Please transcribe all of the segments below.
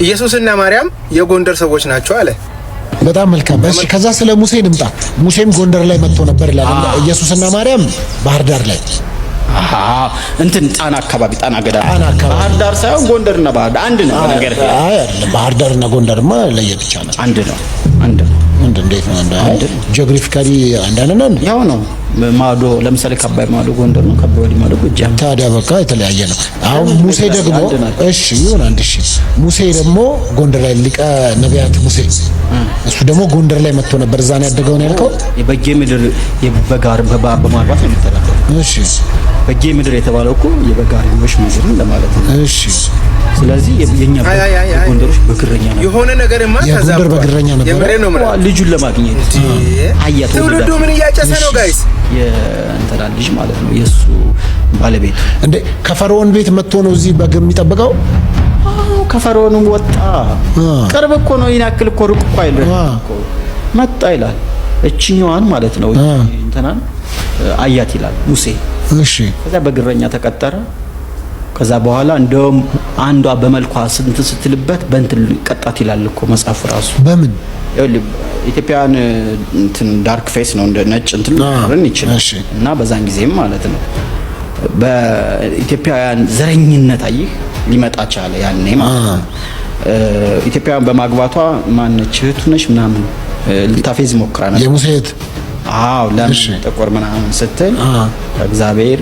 ኢየሱስና ማርያም የጎንደር ሰዎች ናቸው አለ። በጣም መልካም። እሺ፣ ከዛ ስለ ሙሴ እንምጣ። ሙሴም ጎንደር ላይ መጥቶ ነበር ይላል። ኢየሱስና ማርያም ባህር ዳር ላይ እንትን ጣና አካባቢ፣ ጣና ገዳ። ጣና አካባቢ። ባህር ዳር ሳይሆን ጎንደርና ባህር ዳር አንድ ነው። በነገር አይ አይደለም፣ ባህር ዳርና ጎንደርማ ለየብቻ ነው። አንድ ነው፣ አንድ ነው። እንዴት ነው? አንድ? አይ geographically አንድ አይደለም። ያው ነው። ማዶ ለምሳሌ ከአባይ ማዶ ጎንደር ነው፣ ከአባይ ወዲህ ማዶ ጎጃም። ታዲያ በቃ የተለያየ ነው። አሁን ሙሴ ደግሞ አንድ ናቸው። እሺ ይሁን አንድ። እሺ፣ ሙሴ ደግሞ ጎንደር ላይ፣ ሊቀ ነቢያት ሙሴ፣ እሱ ደግሞ ጎንደር ላይ መጥቶ ነበር። እዛ ነው ያደገው ነው ያልከው? የበጌ ምድር የበጋር በማርባት ነው የሚተዳደረው። በጌ ምድር የተባለው እኮ የበጋሪዎች ምድር እንደማለት ነው። ስለዚህ የኛ አይ አይ አይ አይ። ጎንደሮች በግረኛ ነው። የሆነ ነገርማ የጎንደር ተዛብቷል። በግረኛ ነበረ? የምሬን ነው የምልህ። ልጁን ለማግኘት አያ ትውልዱ ተወለዳት። ምን እያጨሰ ነው guys? የእንትና ልጅ ማለት ነው፣ የእሱ ባለቤት። እንዴ፣ ከፈርዖን ቤት መጥቶ ነው እዚህ በግ የሚጠብቀው? አዎ፣ ከፈርዖኑ ወጣ። ቅርብ እኮ ነው። ይህን ያክል እኮ ሩቅ እኮ አይደለም እኮ። መጣ ይላል። እችኛዋን ማለት ነው፣ እንትናን አያት ይላል ሙሴ። ከዛ በግረኛ ተቀጠረ። ከዛ በኋላ እንደውም አንዷ በመልኳ እንትን ስትልበት በእንትን ቀጣት ይላል እኮ መጽሐፉ ራሱ። በምን? ይኸውልህ፣ ኢትዮጵያውያን እንትን dark face ነው፣ እንደ ነጭ እንትን ሊኖረን ይችላል። እና በዛን ጊዜም ማለት ነው በኢትዮጵያውያን ዘረኝነት አየህ ሊመጣ ቻለ ያኔ ማለት ነው። ኢትዮጵያውያን በማግባቷ ማነች እህቱ ነች ምናምን ልታፌዝ ሞክራ ነበር። የሙሴ እህት? አዎ፣ ለምን ጥቁር ምናምን ስትል እግዚአብሔር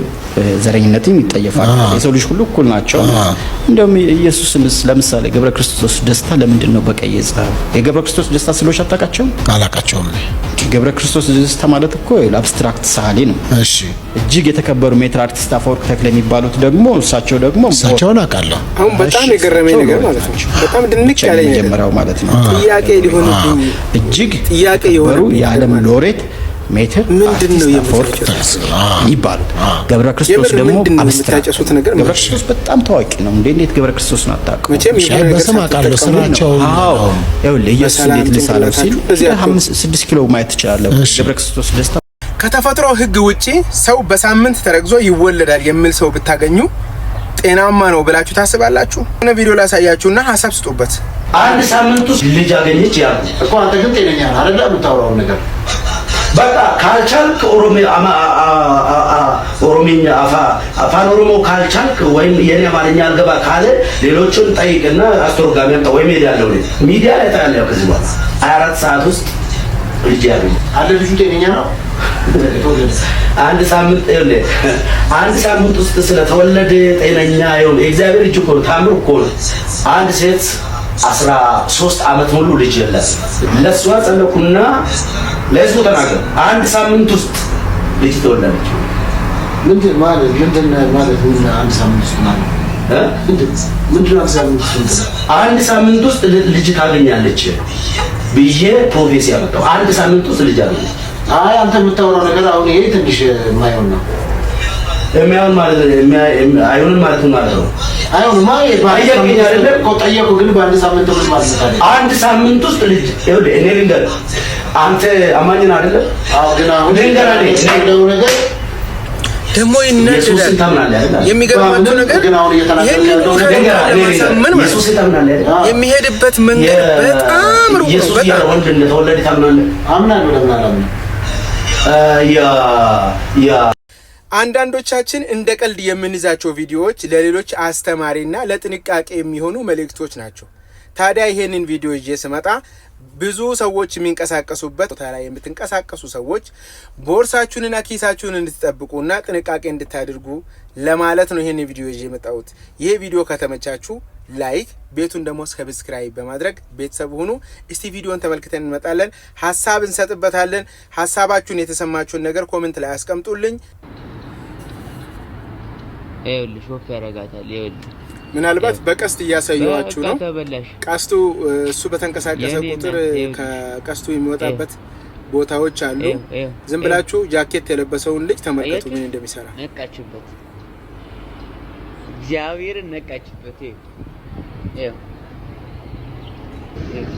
ዘረኝነትን ይጠየፋል። የሰው ልጅ ሁሉ እኩል ናቸው። እንደውም ኢየሱስንስ ለምሳሌ ገብረ ክርስቶስ ደስታ ለምንድን ነው በቀይ የጻፈው? የገብረ ክርስቶስ ደስታ ስዕሎች አታውቃቸውም? አላውቃቸውም እኔ። ገብረ ክርስቶስ ደስታ ማለት እኮ abstract ሰዓሊ ነው። እጅግ የተከበሩ ሜትር አርቲስት አፈወርቅ ተክለ የሚባሉት ደግሞ፣ እሳቸው ደግሞ እሳቸውን አውቃለሁ። አሁን በጣም የገረመኝ ነገር ማለት ነው፣ በጣም ድንቅ ያለኝ ነገር የመጀመሪያው ማለት ነው። ጥያቄ ሊሆንብኝ እጅግ ጥያቄ የተከበሩ የሆነብኝ የዓለም ነገር ማለት ነው። ሎሬት ሜትር ምንድን ነው አርቲስት አፈወርቅ የምታጨሱት? ይባሉት። ገብረ ክርስቶስ የምር ደግሞ ምንድን ነው abstract የምታጨሱት ነገር? ገብረ ክርስቶስ በጣም ታዋቂ ነው። እንዴ፣ እንዴት ገብረ ክርስቶስን አታውቀውም? መቼም የሆነ ነገር በስም አውቃለሁ፣ ሳትጠቀሙ ስራቸውን። አዎ፣ ይኸውልህ ኢየሱስ በሰላም እንዴት ልሳለው ሲል ጭንቅላታችሁ እንደዚህ አትሆኑ። 5 6 ኪሎ ማየት ትችላለህ። ገብረ ክርስቶስ ደስታ ከተፈጥሮ ሕግ ውጪ ሰው በሳምንት ተረግዞ ይወለዳል የሚል ሰው ብታገኙ ጤናማ ነው ብላችሁ ታስባላችሁ? የሆነ ቪዲዮ ላሳያችሁና ሀሳብ ስጡበት። አንድ ሳምንት ውስጥ ልጅ አገኘች ያሉ እኮ አንተ ግን ጤነኛ ነህ አይደለ? የምታወራውን ነገር በቃ ካልቻልክ ኦሮሚኛ፣ አፋን ኦሮሞ ካልቻልክ ወይም የኔ አማርኛ አልገባ ካለ ሌሎችን ጠይቅና አስተርጓሚ አምጣ ወይ ሚዲያ አለው፣ ሚዲያ ላይ ታያለህ። ከዚህ በኋላ 24 ሰዓት ውስጥ ልጅ ያገኘ አለ። ልጁ ጤነኛ ነው? አንድ ሳምንት፣ ይኸውልህ፣ አንድ ሳምንት ውስጥ ስለተወለደ ጤነኛ ይሁን፣ የእግዚአብሔር እጅ እኮ ነው፣ ታምር እኮ ነው። አንድ ሴት 13 ዓመት ሙሉ ልጅ የላት፣ ለእሷ ጸለኩና ለህዝቡ ተናገር። አንድ ሳምንት ውስጥ ልጅ ተወለደች። ምንድን ማለት ምንድን ማለት ምን አንድ ሳምንት ውስጥ ማለት ምንድን ምንድን አንድ ሳምንት ውስጥ ምንድን? አንድ ሳምንት ውስጥ ልጅ ታገኛለች ብዬ prophecy ያመጣው፣ አንድ ሳምንት ውስጥ ልጅ አገኘች። አይ፣ አንተ የምታወራው ነገር አሁን ይሄ ትንሽ የማይሆን ነው። የሚያውን ማለት አይሆንም ማለት ምን ማለት ነው? አይሆንማ። ይሄ በአንድ ጠየቅኝ ሳምንት ውስጥ አይደለም? እኮ ጠየቁ፣ ግን በአንድ ሳምንት ምን ማለት ነው? አንድ ሳምንት ውስጥ ልጅ፣ ይኸውልህ፣ እኔ ልንገርህ፣ አንተ አማኝ ነህ አይደለም? አዎ፣ ግን አሁን ልንገርህ እኔ ያለው ነገር ደግሞ ኢየሱስን ይናደዳል። ታምናለህ አይደል? የሚገርማችሁ ነገር ግን አሁን እየተናገርክ ይህንን ያለው ውሸት ነገር ልንገርህ፣ እኔ ለማሳመን ልንገርህ፣ ማለት ነው ኢየሱስን ታምናለህ አይደል? የሚሄድበት መንገድ በጣም ሩቅ ነው። ኢየሱስ በጣም ያለ ወንድ እንደተወለደ ታምናለህ? አምናለሁ። ለምን አላምንም? ያ ያ አንዳንዶቻችን እንደ ቀልድ የምንይዛቸው ቪዲዮዎች ለሌሎች አስተማሪና ለጥንቃቄ የሚሆኑ መልእክቶች ናቸው። ታዲያ ይሄንን ቪዲዮ ይዤ ስመጣ ብዙ ሰዎች የሚንቀሳቀሱበት ቦታ ላይ የምትንቀሳቀሱ ሰዎች ቦርሳችሁንና ኪሳችሁን እንድትጠብቁና ጥንቃቄ እንድታደርጉ ለማለት ነው ይሄንን ቪዲዮ ይዤ የመጣሁት። ይሄ ቪዲዮ ከተመቻችሁ like፣ ቤቱን ደግሞ subscribe በማድረግ ቤተሰብ ሁኑ። እስቲ ቪዲዮን ተመልክተን እንመጣለን፣ ሀሳብ እንሰጥበታለን። ሀሳባችሁን፣ የተሰማችሁን ነገር comment ላይ አስቀምጡልኝ። ይኸውልሽ ወፍ ያደርጋታል። ይኸውልህ ምናልባት በቀስት እያሳየኋችሁ ነው። በቃ ተበላሽ። ቀስቱ እሱ በተንቀሳቀሰ የኔ ቁጥር እናት፣ ይኸውልህ። ከቀስቱ የሚወጣበት ቦታዎች አሉ። ይኸው፣ ይኸው፣ ዝም ብላችሁ ጃኬት የለበሰውን ልጅ ተመልከቱ አያችሁ? ምን እንደሚሰራ። ነቃችበት፣ እግዚአብሔርን ነቃችበት። ይኸው፣ ይኸው፣ ይኸው።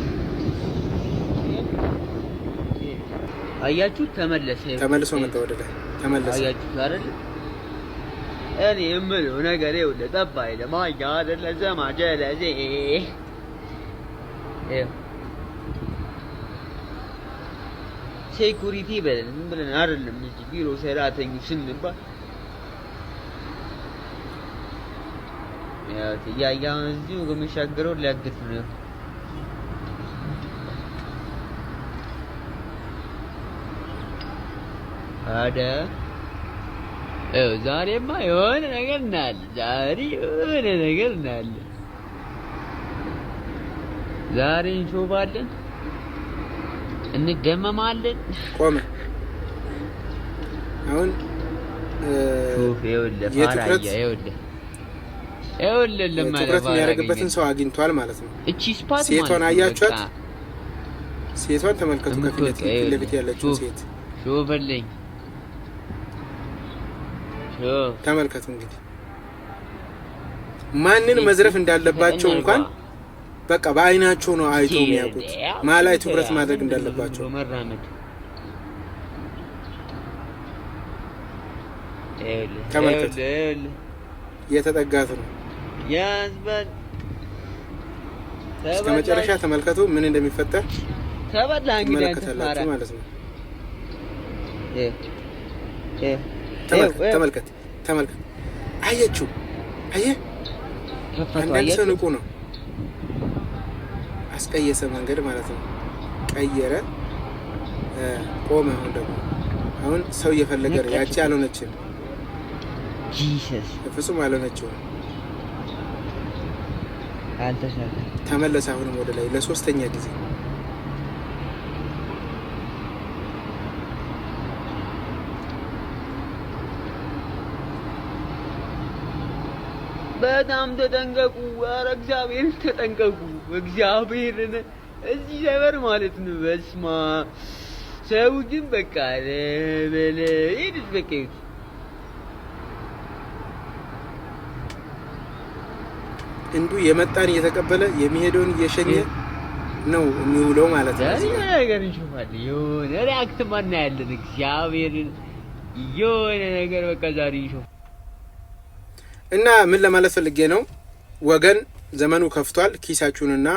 አያችሁ፣ ተመለሰ። ይኸው፣ ተመልሶ ይኸው። መጣ ወደ ላይ ተመለሰ። አያችሁት አይደል? እኔ የምለው ነገር ይኸውልህ ጠብ አይልም። አያ አይደለ ዘማ ጀለዜ። ይኸው security በለን ዝም ብለን አይደለም እዚህ ቢሮ ሰራተኞች ስንባል ያው እያየ አሁን እዚሁ የሚሻገረው ሊያግት ነው። አደ ይኸው ዛሬማ የሆነ ነገር እናያለን። ዛሬ የሆነ ነገር እናያለን። ዛሬ እንሾፋለን፣ እንደመማለን። ቆመ። አሁን ሹፍ ይኸውልህ፣ የትኩረት ፋራያ ይኸውልህ፣ ይኸውልህ ለማለ ትኩረት ፋራ የሚያደርግበትን አገኘን። ሰው አግኝቷል ማለት ነው። እቺ spot ሴቷን ማለት ነው አያችኋት? በቃ ሴቷን ተመልከቱ። ከፊት የምትወጣ ለፊት ይኸውልህ፣ ያለችውን ሹፍ ሴት ሹፍልኝ፣ ሹፍ ተመልከቱ። እንግዲህ ማንን መዝረፍ እንዳለባቸው እንኳን በቃ በአይናቸው ነው አይቶ የሚያውቁት፣ ማ ላይ ትኩረት ማድረግ እንዳለባቸው። መራመድ ይኸውልህ፣ ተመልከቱ። ይኸውልህ፣ ይኸውልህ እየተጠጋት ነው። ያዝ በል እስከ መጨረሻ ተመልከቱ፣ ምን እንደሚፈጠር ተበላ። እንግዲህ አንተ ፋራ ትመለከታላችሁ ማለት ነው። ይኸው፣ ይኸው፣ ተመልከት፣ ይኸው፣ ተመልከት፣ ተመልከት። አየችው፣ አየህ፣ ከፈተው፣ አንዳንድ አየህ? ሰው ንቁ ነው። አስቀየሰ መንገድ ማለት ነው። ቀየረ፣ ቆመ። አሁን ደግሞ አሁን ሰው እየፈለገ ነው። ያቺ አልሆነችም፣ Jesus በፍጹም አልሆነችውም። አልተሳካም። ተመለሰ አሁንም ወደ ላይ ለሶስተኛ ጊዜ። በጣም ተጠንቀቁ። ኧረ እግዚአብሔርን ተጠንቀቁ። እግዚአብሔርን እዚህ ሰፈር ማለት ነው። በስማ ሰው ግን በቃ በለ ሂዱት በቃ ይሁት እንዱ የመጣን እየተቀበለ የሚሄደውን እየሸኘ ነው የሚውለው ማለት ነው። ዛሬ እዚህ ጋር የሆነ ነገር እንሾፋለን። የሆነ react እናያለን። እግዚአብሔርን የሆነ ነገር በቃ ዛሬ እንሾፍ እና ምን ለማለት ፈልጌ ነው ወገን፣ ዘመኑ ከፍቷል። ኪሳችሁንና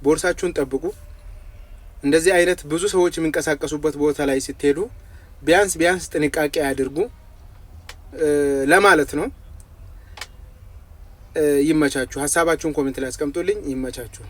ቦርሳችሁን ጠብቁ። እንደዚህ አይነት ብዙ ሰዎች የሚንቀሳቀሱበት ቦታ ላይ ስትሄዱ ቢያንስ ቢያንስ ጥንቃቄ አድርጉ ለማለት ነው። ይመቻችሁ። ሀሳባችሁን comment ላይ አስቀምጡልኝ። ይመቻችሁ።